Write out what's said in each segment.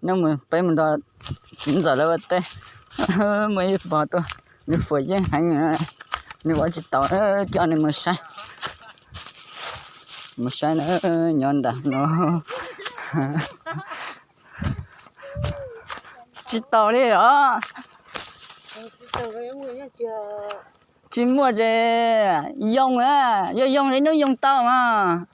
Neb mus, peb mus nrog txiv ntxawm lawv ua teb. Muaj ib pog tuaj, nws fuam yeeb heev, nws ua tsis tau, coj nws mus saib, mus saib na, nyob ntawm no. Tsis tau li os. Tsis muaj ces yoo, yog yoo li hnub yoo tau mas.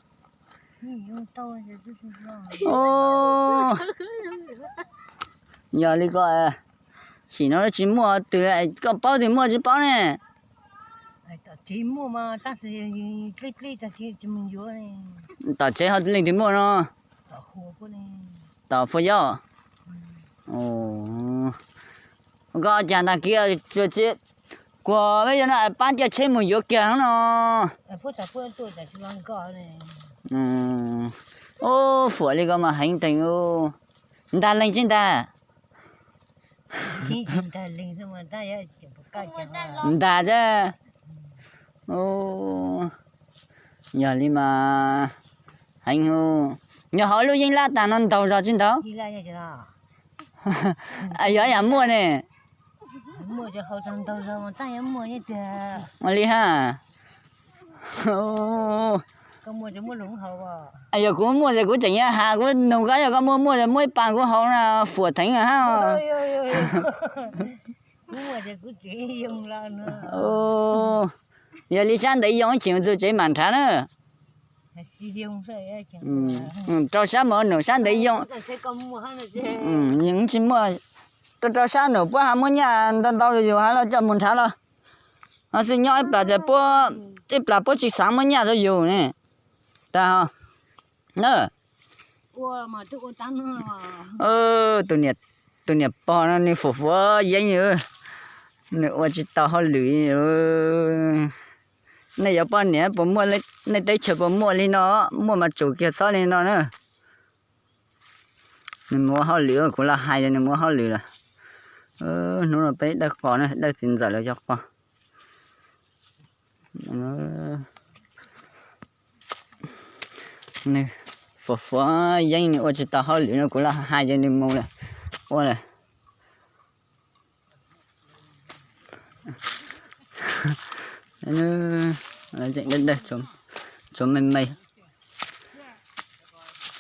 Yog li ko, sim no tsis muaj twg, koj paub twg muaj tsis paub ne? Tom tsev ho leej twg muaj no? Tom Phuaj Yob. Koj cas ntag kiag, kuag peb cov no pab caij tsheb mus yuav kiag no. Ub, fuam li ko mas heev teeg. Ntag leeg tsis ntag? Ntag thiab. Yog li mas heev. Nyob hauv lub yeeb lab tag no ntaug zog tsis ntaug? Yog yam muaj ne. Ua li ha. Yog kuv muaj ces kuv tseem yuav has, kuv nug koj, yog koj muaj muaj ces muab ib pas kuv haus na, fuam theev hab. Yog li sab ntev yoo ib chim mus txug tsev mam nrhav na. Rau sab mov num sab ntev yoo. Tsis muaj. Rau rau sab num puab has muab nyaj ntau ntau yus has los coj mus nrhav los. Ho txwj nyob ib plas ces puab, ib plas puab tsis xaav muab nyaj rau yus ne. Tag na. Tus niam pog no nws fuam fuam yeeb, nws ua tsis tau hauj lwm. Nej yuav poj niam puas muaj, nej teb chaws puas muaj li no, muaj mas tsum kiag txhob li no na. Nws mus ua hauj lwm, kuv los hais tias nws mus ua hauj lwm lawm. Hnub no peb dawb qos na, dawb txiv ntxawm lawv cov qos. Nws fuam fuam yeeb, nws ua tsis tau hauj lwm no, kuv los hais tias nws mus lawm. Ua lawm. Tsuav me me,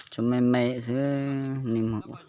tsuav me me xwb, nws mus ua.